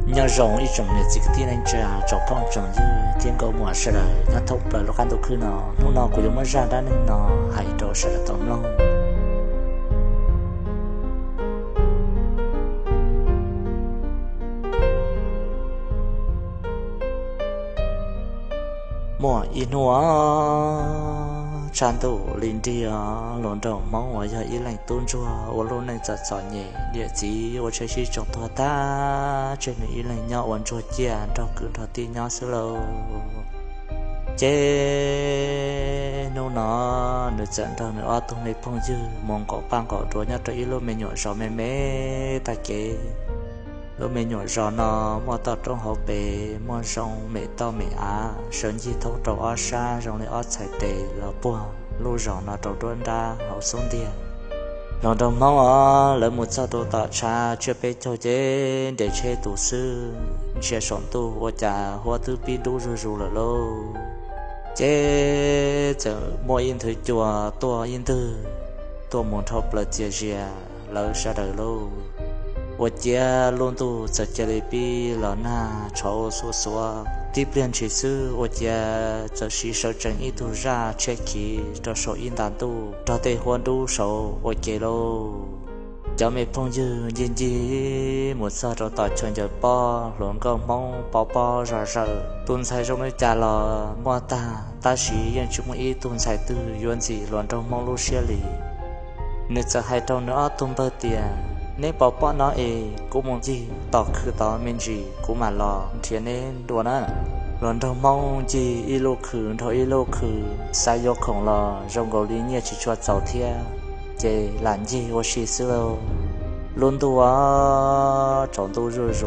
Nyob zoo ib tsoom niam txiv kwv tij neej tsa, tsoom phooj tsoom ywg thiab nkauj muam sawv daws nyob thoob plaws lub qab ntuj khwb no. Hnub no kuv yuav muab zaj dab neeg no hais rau sawv daws tau mloog. Muaj ib hnub tshav ntuj li nrig, hluas nraug Hmoob uas yog ib leeg tub ntsuag ua lub neej txom txom nyem, niam txiv ua tsheb sib tsoo tuag tag, tseg nws ib leeg nyob ua ntsuag ciaj nrog kwv nrog tij nyob xwb lauj. Ces hnub no nws txawm nrog nws ob tug me phooj ywg mus nqaum paj nqaum duav nyob rau ib lub me nyuam zos me me tag kev. Lub me nyuam zos no muaj toj roob hauv pes, muaj zoo me toj me av sawv ncig thoob rau ob sab zoo li ob txhais tes los puag lub zos no rau nruab nrab hauv xub ntiag. Hluas nraug Hmoob os, lawv mus txog rau tom tshav tsiab peb caug ces nres tsheb tus xwb, ntsia saum ntuj ua cas huab twb pib dub zuj zus lawm lauj. Ces txawm muaj ib nthwv cua tuaj ib ntwg, tuaj mus dhau plaws txias zias lawv sawv daws lauj. Ua ciav lub ntuj txawm cia li pib los nag tshauv xuav xuav, tib pliag ntshis xwb ua ciav txawm siv sawv tsees ib tug zaj tshiab khiv rau saum ib nta ntuj nrog tej huab dub saud ua ke lauj. Cov me phooj ywg ncig ncig mus txog rau tom chaw ncaws pob, hluas nkauj Hmoob pob pob zog zawm, tus ntxhais zoo li cas los muaj tag, tab sis yeej tsis muaj ib tug ntxhais twg yuav ntxim hluas nraug Hmoob lub siab li. Nws txawm hais rau nws ob tug npawg tias, neb pov pob no es kuv mus ncig tom khw tod me ntsis kuv mam los nrhiav neb dua na. Hluas nraug Hmoob ncig ib lub khw dhau ib lub khw, xav yuav khoom los zoo nkaus li nyiaj tsis tshua txaus thiab, ces lam ncig ua si xwb lauj. Lub ntuj tsaus ntuj zuj zus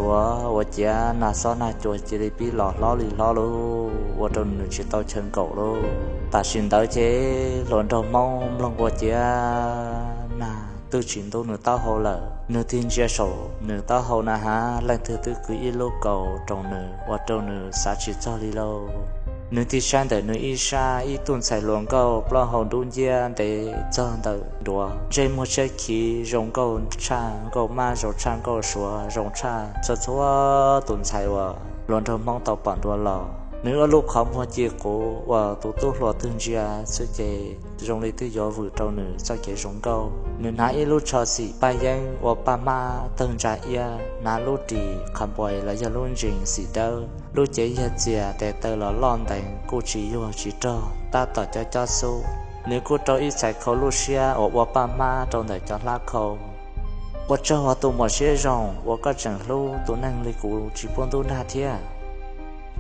ua ciav nag xob nag cua cia li pib los hlob li hlob lauj, ua rau nws tsis tau chaw nkaum lauj. Tam sim ntawd ces hluas nraug Hmoob mloog ua ciav nag twb tsis ntub nws taub hau lawm, nws tig ntsia saum nws taub hau na has leej twg twb kwv ib lub kaus rau nws ua rau nws xav tsis txog li lauj. Nws tig saib ntawm nws ib sab, ib tug ntxhais hluas nkauj plaub hau dub nciab ntev txog ntawm duav, ntsej muag tshiab khiv zoo nkauj tshaj nkauj mab, zoo tshaj nkauj suav, zoo tshaj txhua txhua tus ntxhais uas hluas nraug Hmoob tau pom dua los. Nws ua lub qhov muag ci quv uas tus tub hluas twg ntsia xwb ces zoo li twb yuav vwm rau nws txoj kev zoo nkauj. Nws hnav ib lub tsho xim paj yeeb ua paj hmab tawg ntsa iab, hnav lub ris qha npais los yog lub ntsees xim dawb, lub cev yag txias tes taw los loj ntees kuj tsis yuag tsis rog tab tom cob cob xub. Nws kuj rau ib txhais khau lub siab uas ua paj hmab rau ntawm cov hlab khau. Ua tsaug os tus muam siab zoo uas koj tseem hlub tus neeg li kuv tsis pub ntub nag thiab.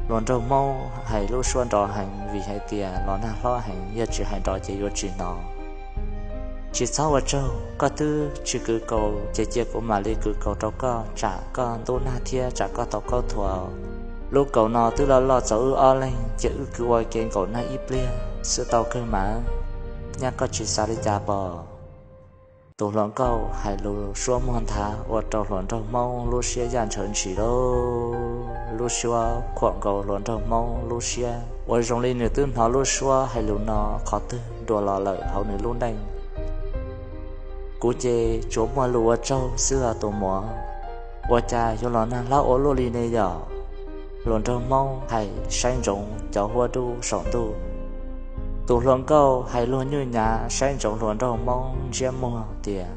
Hluas nraug Hmoob hais lub suab nrov heev vim hais tias los nag hlob heev, yog tsis hais nrov ces yuav tsis hnov. Tsis txhob ua tsaug, koj twb tsis kwv kaus ces cia kuv mam li kwv kaus rau koj, tsam koj ntub nag thiab tsam koj tau kaub thuas. Lub kaus no twb loj loj txaus wb ob leeg, cia wb kwv ua ke nkaum nag ib pliag xwb tau kawg mas. Nyaj koj tsis xav li cas pom? Tus hluas nkauj hais lus suab muag nthav ua rau hluas nraug Hmoob lub siab yaj ntshawv ntshis lauj. Lub suab khuam nkaus hluas nraug Hmoob lub siab uas zoo li nws twb hnov lub suab hais lus no qhov twg dua los lawm hauv nws lub neej. Kuv ces tsuas muaj lus ua tsaug xwb os tus muam. Ua cas yuav los nag hlob ua luaj li ne yom? Hluas nraug Hmoob hais saib ntsoov cov huab dub saum ntuj. Tus hluas nkauj hais luag nyuj nyav saib ntsoov hluas nraug Hmoob ntsiab muag tias,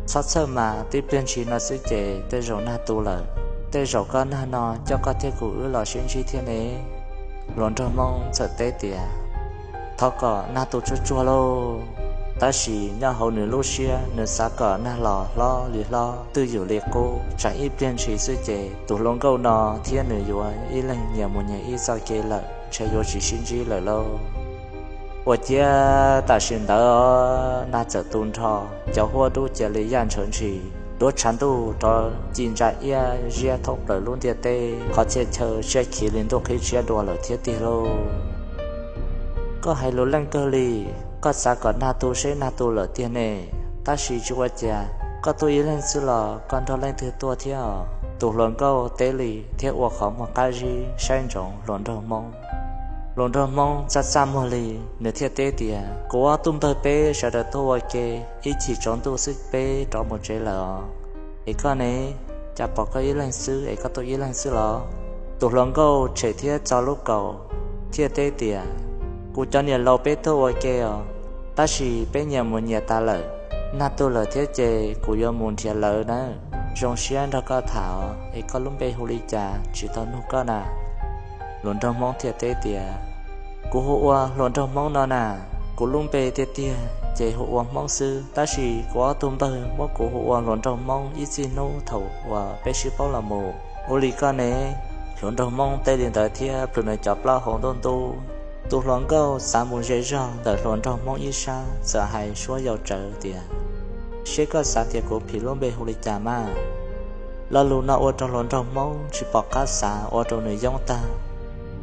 txhob txhawj mas, tib pliag ntshis no xwb ces tej zaum nag tu lawm. Tej zaum koj nag no coj koj thiab kuv wb los sib ntsib thiab ne. Hluas nraug Hmoob txawm teb tias, thov kom nag tu tsuag tsuag lauj. Tab sis nyob hauv nws lub siab nws xav kom nag los hlob li hlob twj ywm li qub, tsam ib pliag ntshis xwb ces tus hluas nkauj no thiab nws yuav ib leeg nyias mus nyias ib txoj kev lawm, ntshe yuav tsis sib ntsib lawm lauj. Ua ciav tam sim ntawd nag txawm tu nrho, cov huab dub cia li yaj ntshawv ntshis, duab tshav ntuj rov ci ntsa iab ziab thoob plaws lub ntiaj teb, qhov txhia chaw siab khiv li ntuj qhib tshiab dua lawm thiab tiag lauj. Koj hais lus leej kawg li, koj xav kom nag tu seb nag tu lawm tiag ne, tab sis tsis ua cas, koj tuaj ib leeg xwb los koj nrog leej twg tuaj thiab os? Tus hluas nkauj teb li thiab ua qhov muag qab zib saib ntsoov hluas nraug Hmoob. Hluas nraug Hmoob txaj txaj muag li, nws thiaj teb tias, kuv ob tug npawg peb sawv daws tuaj ua ke, ib chim tsaus ntuj xwb peb rov mus tsev lawm os. Es koj ne? Cas pom koj ib leeg xwb es koj tuaj ib leeg xwb los? Tus hluas nkauj tshem thiab txo lub kaus thiaj teb tias, Kuv cov niam laus peb tuaj ua ke os, tab sis peb nyias mus nyias tas lawm. Nag tu lawm thiab ces kuv yuav mus nrhiav lawv nawb. Zoo siab nrog koj tham os, es koj lub npe hu li cas tsis tau nug koj na? Hluas nraug Hmoob thiaj teb tias, Kuv hu ua hluas nraug Hmoob no na. Kuv lub npe tiag tiag ces hu ua Hmoob xwb, tab sis kuv ob tug npawg muab kuv hu ua hluas nraug Hmoob ib txij hnub thaum uas peb sib paub los mus. Ua li koj ne? Hluas nraug Hmoob teb li ntawd thiab plhws nws cov plaub hau ntuj ntub. Tus hluas nkauj xav mus ze zog ntawm hluas nraug Hmoob ib sab txawm hais suab yau tsawv tias, Seb koj xav tias kuv phim lub npe hu li cas mas? Lo lus no ua rau hluas nraug Hmoob tsis pom qab xav, ua rau nws yoob tag.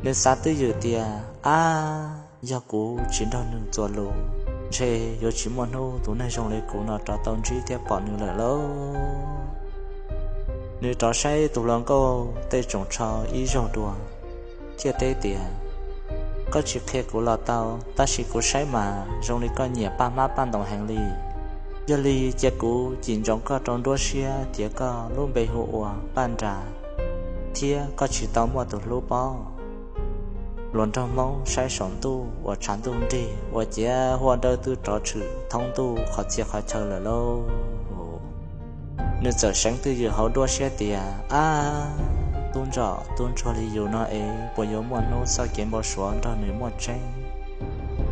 Nws xav twj ywm tias, Ab, yog kuv tsis nrog nws txuas lus, ntshe yuav tsis muaj hnub tus neeg zoo li kuv no rov tau ntsib thiab pom nws lawm lauj. Nws rov saib tus hluas nkauj tej tsoos tsho ib zaug dua thiaj teb tias, Koj tsis qhia kuv los tau, tab sis kuv saib mas zoo li koj nyiam paj hmab paj ntoos heev li. Yog li cia kuv cim ntsoov koj rau nruab siab tias koj lub npe hu ua Paj Nras, thiab koj tsis tau muaj tus hlub pob? Hluas nraug Hmoob saib saum ntuj uas tshav ntuj nrig ua ciav huab dawb twb rov tshwm thoob ntuj qhov txhia qhov chaw lawm lauj. Nws txawm seev twj ywm hauv nruab siab tias, Ab, tub ntsuag tub ntsuag li yus no es puas yuav muaj hnub txoj kev npau suav nrog nws muaj tseeb?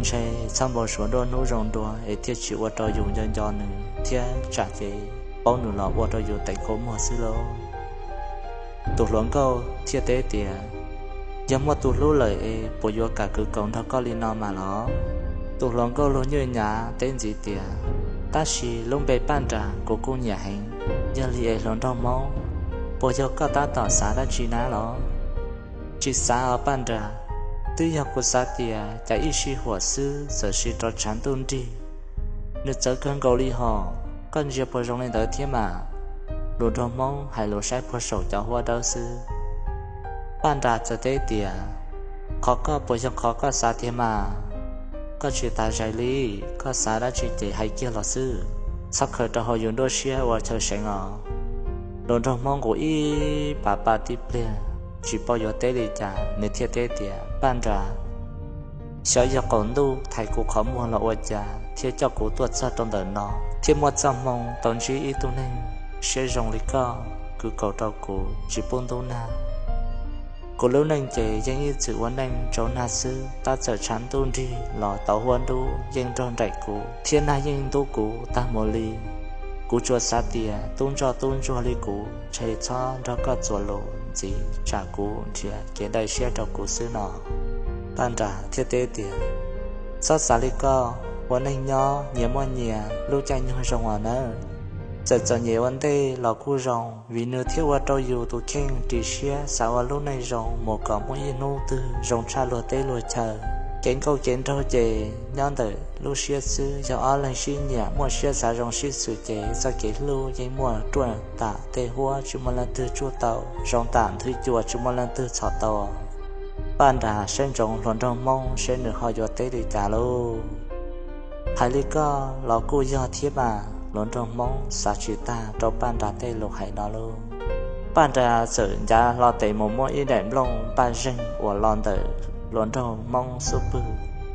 Ntshe txhob npau suav nruab hnub zoo dua es thiaj tsis ua rau yus nco nco nws thiab tsam ces paub nws los ua rau yus teev kua muag xwb lauj. Tus hluas nkauj thiaj teb tias, Yog muaj tus hlub lawm es puas yuav kam kwv kaus nrog koj li no mas los? Tus hluas nkauj luag nyuj nyav teb ntxiv tias, Tab sis lub npe Paj Nras kuv kuj nyiam heev. Yog li es hluas nraug Hmoob, puas yog koj tab tom xav dab tsi na los? Tsis xav os Paj Nras, twb yog kuv xav tias cas ib sij huam xwb txawm siv rov tshav ntuj nrig, nws txawv kawg nkaus li hos, koj ntsia puas zoo li ntawd thiab mas? Hluas nraug Hmoob hais lus saib puag saum cov huab dawb xwb. Paj Nras txawm teb tias, Qhov koj puas yog qhov koj xav tiag mas? Koj tsis tas zais li, koj xav dab tsi ces hais kiag los xwb, txhob khaws rau hauv yus nruab siab ua chaw seev os. Hluas nraug Hmoob nqus ib pas pa tib pliag, tsis paub yuav teb li cas, nws thiaj teb tias, Paj Nras, xyov yog qaum ntuj thaiv kuv qhov muag los ua cas thiaj coj kuv tuaj txog rau ntawm no, thiaj muaj txoj hmoo tau ntsib ib tug neeg siab zoo li koj kwv kaus rau kuv tsis pub ntub nag. Kuv lub neej ces yeej ib txwm ua neej tsau nag xwb, tab txawm tshav ntuj nrig los tau huab dub yeej nrog nraim kuv thiab nag yeej ntub kuv tag mus li. Kuv tsuas xav tias tub ntsoj tub ntsuag li kuv ntshe txhob nrog koj txuas lus ntxiv, tsam kuv nrhiav kev dai siab rau kuv xwb no. Paj Nras thiaj teb tias, Txhob xav li koj, ua neej nyob nyias muaj nyias lub caij nyoog zoo os nawb. Txawm txom nyem ua ntej los kuj zoo, vim nws thiaj ua rau yus tus kheej ris siab xav ua lub neej zoo mus kom muaj ib hnub twg zoo tshaj luag teb luag chaw. Kev nkauj kev nraug ces nyob ntawm lub siab xwb, yog ob leeg sib nyiam muaj siab xav zoo sib xws ces txoj kev hlub yeej muaj ruaj tam tej huab, tsis muaj leej twg tsuj tau, zoo tam nthwv cua tsis muaj leej twg txhom tau. Paj Nras saib ntsoov hluas nraug Hmoob seb nws ho yuav teb li cas lauj. Hais li koj los kuj yog thiab mas, hluas nraug Hmoob xav tsis tag rau Paj Nras tej lus hais no lauj. Paj Nras txawm ncav hlo tes mus muab ib daim nplooj npaj zeeg uas los ntawm hluas nraug Hmoob xub pwg,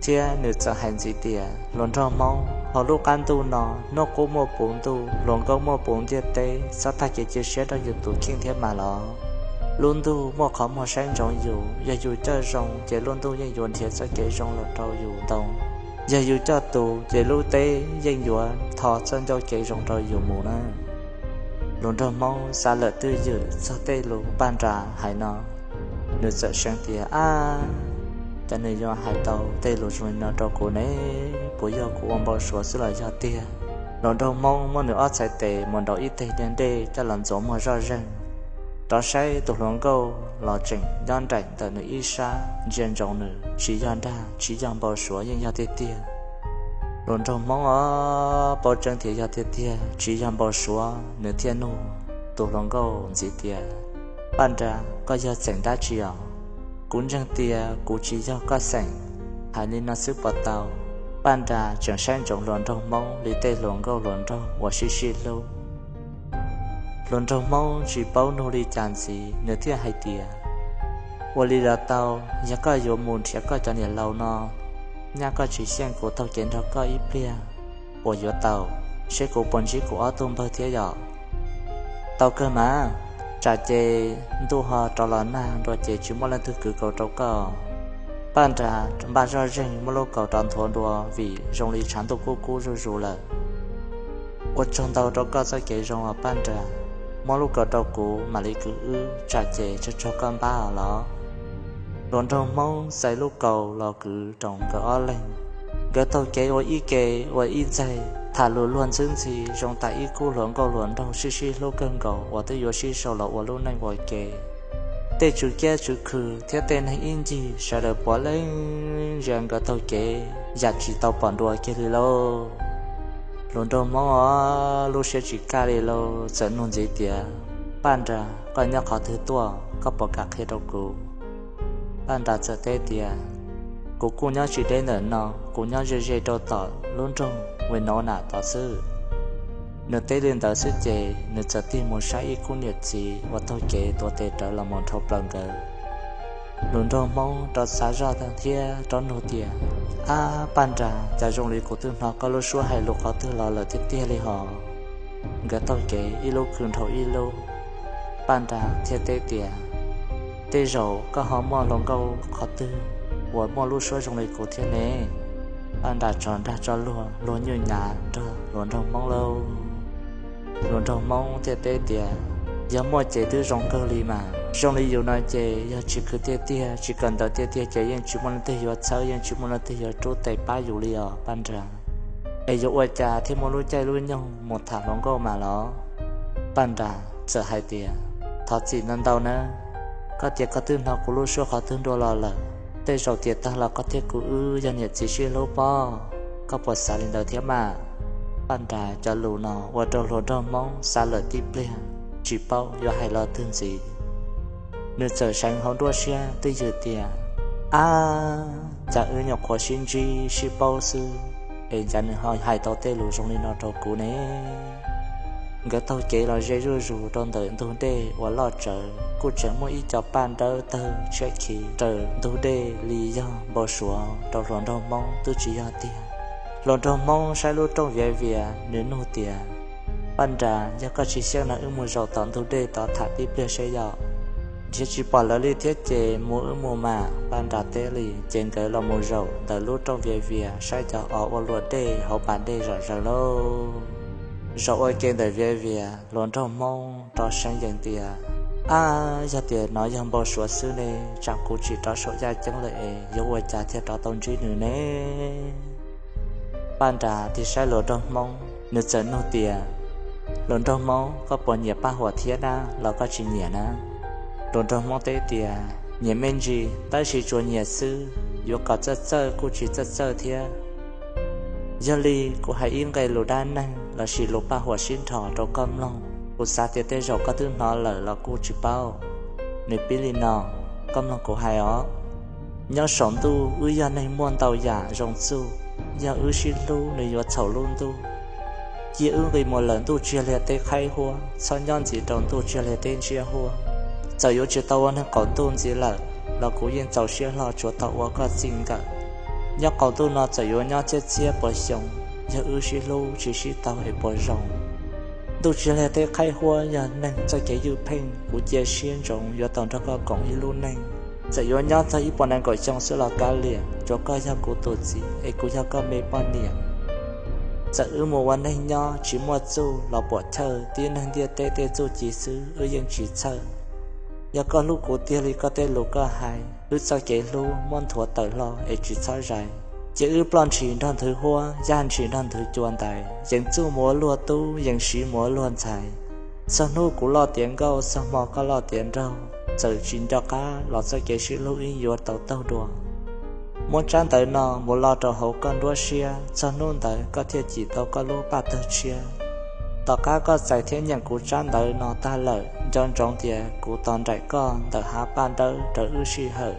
thiab nws txawm hais ntxiv tias, Hluas nraug Hmoob, hauv lub qab ntuj no, hnub qub muaj puv ntuj, hluas nkauj muaj puv ntiaj teb, txhob tag kev cia siab rau yus tus kheej thiab mas los. Lub ntuj muaj qhov muag saib ntsoov yus, yog yus coj zoo ces lub ntuj yeej yuav nrhiav txoj kev zoo los rau yus ntoo. Yog yus coj tus ces lub teb yeej yuav tho txoj ncauj kev zoo rau yus mus na. Hluas nraug Hmoob xav lawm twj ywm txog tej lus Paj Nras hais no, nws txawm seev tias, Ab, cas nws yuav hais tau tej lus zoo li no rau kuv ne? Puas yog kuv ua npau suav xwb los yog tiag? Hluas nraug Hmoob muab nws ob txhais tes mus nraum ib teg niag dej coj los ntxuav muag zoj zeeg, rov saib tus hluas nkauj los tseem nyob nraim ntawm nws ib sab ntsia ntsoov nws, tsis yog dag tsis yog npau suav yeej yog tiag tiag. Hluas nraug Hmoob os, paub tseeb tias yog tiag tiag tsis yog npau suav, nws thiaj nug tus hluas nkauj ntxiv tias, Paj Nras, koj yog txeem dab tsi os? Kuv ntseeg tias kuv tsis yog koj xeem. Hais li no xwb puas tau? Paj Nras tseem saib ntsoov hluas nraug Hmoob li tej hluas nkauj hluas nraug uas sib sib hlub. Hluas nraug Hmoob tsis paub nug li cas ntxiv, nws thiaj hais tias, ua li los tau, yog koj yuav mus nrhiav koj cov niam laus no, nyaj koj tsis xyeej kuv taug kev nrog koj ib pliag, puas yuav tau, seb kuv puas ntsib kuv ob tug npawg thiab yom? Tau kawg mas, tsam ces ntuj ho rov los nag dua ces tsis muaj leej twg kwv kaus rau koj. Paj Nras npaj zoj zeeg muab lub kaus rov nthuav dua vim zoo li tshav ntuj kub kub zuj zus lawm. Ua tsaug ntau rau koj txoj kev zoo os Paj Nras, muab lub kaus rau kuv mam li kwv wb, tsam ces tsaug tsaug koj npab os los. Hluas nraug Hmoob txais lub kaus los kwv rau nkawd ob leeg. Nkawd taug kev ua ib ke ua ib ntxaig, tham lus luag ntxwb ntxhi zoo tam ib khub hluas nkauj hluas nraug sib sib hlub kawg nkaus uas twb yuav sib sau los ua lub neej ua ke. Tej tswv kiab tswv khw thiab tej neeg ib ncig sawv daws puav leej ntsia nkawd taug kev yam tsis tau pom dua kiag li lauj. Hluas nraug Hmoob os, lub siab tsis kaj li lauj, txawm nug ntxiv tias, Paj Nras, koj nyob qhov twg tuaj, koj puas kam qhia rau kuv? Paj Nras txawm teb tias, kuv kuj nyob tsis deb ntawm no, kuv nyob ze ze rau tom lub nroog Winona tod xwb. Nws teb li ntawd xwb ces nws txawm tig mus saib ib khub niam txiv uas taug kev tuav tes rawv los mus dhau plaws nkawd. Hluas nraug Hmoob rov xav zoj thiab rov nug tias, ab Paj Nras, cas zoo li kuv twb hnov koj lub suab hais lus qhov twg los lawm tiag tiag li hos? Nkawd taug kev ib lub khw dhau ib lub, Paj Nras thiaj teb tias, tej zaum koj ho muaj hluas nkauj qhov twg uas muaj lub suab zoo li kuv thiab ne? Paj Nras tso dag tso luag luag nyuj nyav nrog hluas nraug Hmoob lauj. Hluas nraug Hmoob thiaj teb tias, yog muaj ces twb zoo kawg li mas, zoo li yus no ces yog tsis khwv tiag tiag tsis kawm ntawv tiag tiag ces yeej tsis muaj leej twg yuav txhawb, yeej tsis muaj leej twg yuav rub tes pab yus li os Paj Nras. Es yuav ua cas thiaj muaj lub caij lub nyoog mus tham hluas nkauj mas los? Paj Nras txawm hais tias, thov txim ntau ntau nawb, koj tias koj twb hnov kuv lub suab qhov twg dua los lawm, tej zaum tiam tag los koj thiab kuv wb yog niam txiv sib hlub pob, koj puas xav li ntawd thiab mas? Paj Nras cov lus no ua rau hluas nraug Hmoob xav lawm tib pliag, tsis paub yuav hais los twg ntxiv. Nws txawm seev hauv nruab siab twj ywm tias, ab, cas wb nyuam qhuav sib ntsib sib paub xwb, es cas nws ho hais tau tej lus zoo li no rau kuv ne? Nkawd taug kev los ze zuj zus rau ntawm ntug dej uas loj tsawv, kuj tseem muaj ib co paj dawb tawg tshiab khiv raws ntug dej li yog npau suav rau hluas nraug Hmoob twb tsis yog tiag. Hluas nraug Hmoob saib lub rooj viav vias, nws nug tias, Paj Nras, yog koj tsis xyeej no wb mus zaum tom ntug dej tod tham tib pliag seb yom? Nrhiav tsis pom lawv li thiab ces mus wb mus mas, Paj Nras teb li. Ces nkawd los mus zaum ntawm lub rooj viav vias saib cov os ua luam dej hauv pas dej zom zaws lauj. Zaum ua ke ntawm viav vias, hluas nraug Hmoob rov seev yees tias, ab, yog tias nov yog npau suav xwb ne, tsam kuv tsis rov saum yaj ceeb lawm es yuav ua cas thiaj rov tau ntsib nws ne? Paj Nras tig saib hluas nraug Hmoob, nws txawm nug tias, hluas nraug Hmoob, koj puas nyiam Paj Huam thiab na los koj tsis nyiam na? Hluas nraug Hmoob teb tias, nyiam me ntsis, tab sis tsuas nyiam xwb, yuav kom txawj txawj kuj tsis txawj txawj thiab. Yog li kuv hais ib nqe lus dab neeg lossis lus Paj Huam sib nrho rau koj mloog, kuv xav tias tej zaum koj twb hnov lawm los kuj tsis paub. Nws pib li no, koj mloog kuv hais os. Nyob saum ntuj wb yog neeg muaj ntau yam zoo txuj, yog wb sib hlub nws yuav txhaum lub ntuj. Cia wb nqis mus lawm ntuj tsiag liag teb qhaib huab, txhob nyob ntxiv rau ntuj tsiag liag teb ntsiab huab. Txawm yuav tsis tau ua neeg qaum ntuj ntxiv lawm los kuv yeej txaus siab hlo tsuav tau ua koj txij nkawm. Nyob qaum ntuj no txawm yuav nyob txhiab txhiab puas xyoo, yog wb sib hlub tsis sib taug es puas zoo? Ntuj tsiag liag teb qhaib huab yog neeg txoj kev ywj pheej, kuv cia siab ntsoov yuav tau nrog koj koom ib lub neej. Txawm yuav nyob txog ib puas nees nkaum xyoo xwb los kav liam, tsuav koj yog kuv tus txiv es kuv yog koj me poj niam. Txawm wb mus ua neeg nyob tsis muaj txuj los puam chawj, tib neeg ntiaj teb tej txuj ci xwb wb yeej tsis txhawj. Yog koj hlub kuv tiag li koj tej lus koj hais, wb txoj kev hlub muab nthuav tawm hlo es tsis txhob zais. Ces wb ploj ntshis nrog nthwv huab, yaj ntshis nrog nthwv cua ntais, yees txuj mus ua luag tub, yees siv mus ua luag ntxhais. Txog hnub kuv loj tiav nkauj, txog hmo koj loj tiav nraug, txawm tsis nco qab los txoj kev sib hlub wb yuav tau taug dua. Muab tsab ntawv no mus lo rau hauv koj nruab siab, txog hnub ntawd koj thiaj cim tau koj lub paj tawg tshiab. Tom qab koj txais thiab nyeem kuv tsab ntawv no tag lawm, nco ntsoov tias kuv tos nraim koj ntawm hav paj dawb raws wb sij hawm.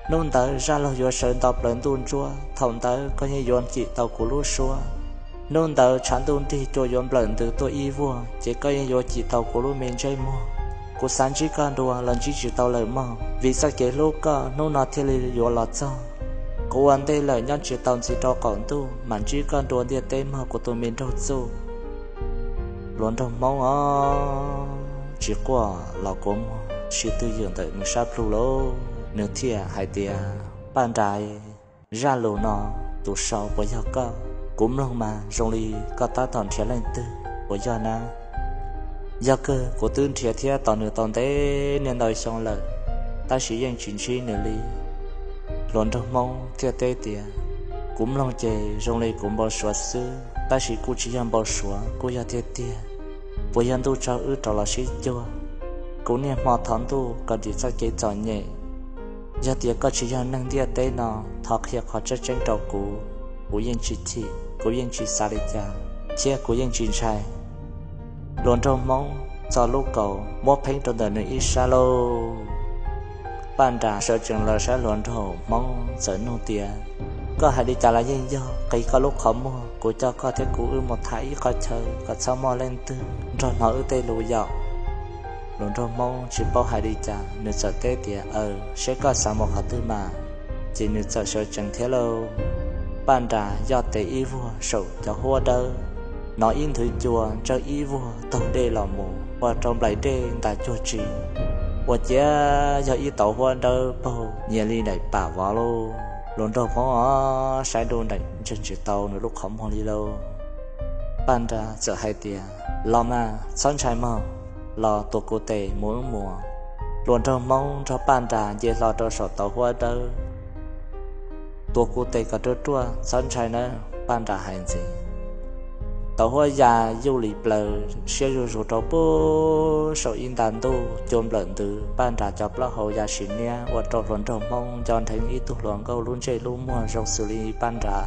Hnub ntawd zaj laug yuav sawv nto plaws ntuj ntsuab, thaum ntawd koj yeej yuav cim tau kuv lub suab. Hnub ntawd tshav ntuj nrig cua yuav nplawm ntws tuaj ib vuag, ces koj yeej yuav cim tau kuv lub me ntsej muag. Kuv xav ntsib koj dua los ntsib tsis tau lawm mog, vim txoj kev hlub koj hnub no thiaj li yuav los txog. Kuv ua ntej lawm nyob tsis tau ntxiv rau qaum ntuj, mam ntsib koj dua ntiaj teb mog kuv tus me nraug txuj. Hluas nraug Hmoob os, tsis quaj los kua muag sib twj ywm ntawm nws sab plhu lauj, nws thiaj hais tias, Paj Nra, zaj lus no tus sau puas yog koj? Kuv mloog mas zoo li koj tab tom nrhiav leej twg puas yog na? Yog kawg, kuv twb nrhiav thiab tos nws tau ntev niaj ntau xyoo lawm, tab sis yeej tsis ntsib nws li. Hluas nraug Hmoob thiaj teb tias, Kuv mloog ces zoo li kuv npau suav xwb, tab sis kuj tsis yog npau suav, kuj yog tiag tiag. Puas yog ntuj tsaug wb rov los sib cuag? Kuv niaj hmo thov ntuj kom dim txoj kev txom nyem. Yog tias koj tsis yog neeg ntiaj teb no, thov qhia qhov tseeb tseeb rau kuv, kuv yeej tsis chim, kuv yeej tsis xav li cas, thiab kuv yeej tsis ntshai. Hluas nraug Hmoob txo lub kaus muab pheeb rau ntawm nws ib sab lauj. Paj Nra sawv tsees los saib hluas nraug Hmoob txawm nug tias, Koj hais li cas los yeej yog, qhib koj lub qhov muag, kuv coj koj thiab kuv wb mus tham ib qhov chaw kom txhob muaj leej twg nrog hnov wb tej lus yom. Hluas nraug Hmoob tsis paub hais li cas, nws txawm teb tias, Aws, seb koj xav mus qhov twg mas. Ces nws txawm sawv tsees thiab lauj. Paj Nra yoj tes ib vuag saum cov huab dawb, hnov ib nthwv cua ntsawj ib vuag taug dej los mus ua rau nplaim dej ntas cuag tsi, ua ciav yog ib tauv huab dawb paug nyias li daim pam vov lauj. Hluas nraug Hmoob os, saib nraim ntseeg tsis tau nws lub qhov muag li lauj. Paj Nra txawm hais tias, Los mas, txhob ntshai mog, los tuav kuv tes mus wb mus. Hluas nraug Hmoob nrog Paj Nra nce hlo rau saum tauv huab dawb. Tuav kuv tes kom ruaj ruaj, txhob ntshai nawb, Paj Nra hais ntxiv. Tauv huab ya yuj li plaws siab zuj zus rau pem saum ib nta ntuj cua nplawm ntws, Paj Nra cov plaub hau ya sim niab ua rau hluas nraug Hmoob nco nrheev ib tug hluas nkauj lub ntsej lub muag zoo xws li Paj Nra,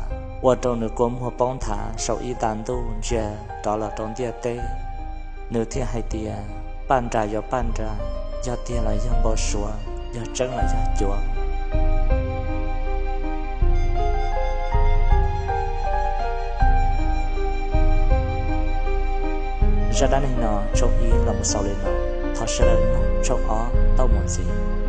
ua rau nws kua muag poob nthav saum ib nta ntuj ntsia rov los rau ntiaj teb. Nws thiaj hais tias, Paj Nra yog Paj Nra, yog tiag los yog npau suav, yog tseeb los yog cuav. Zaj dab neeg no tshooj ib los mus xaus li no, thov sawv daws mloog tshooj ob tau mus ntxiv.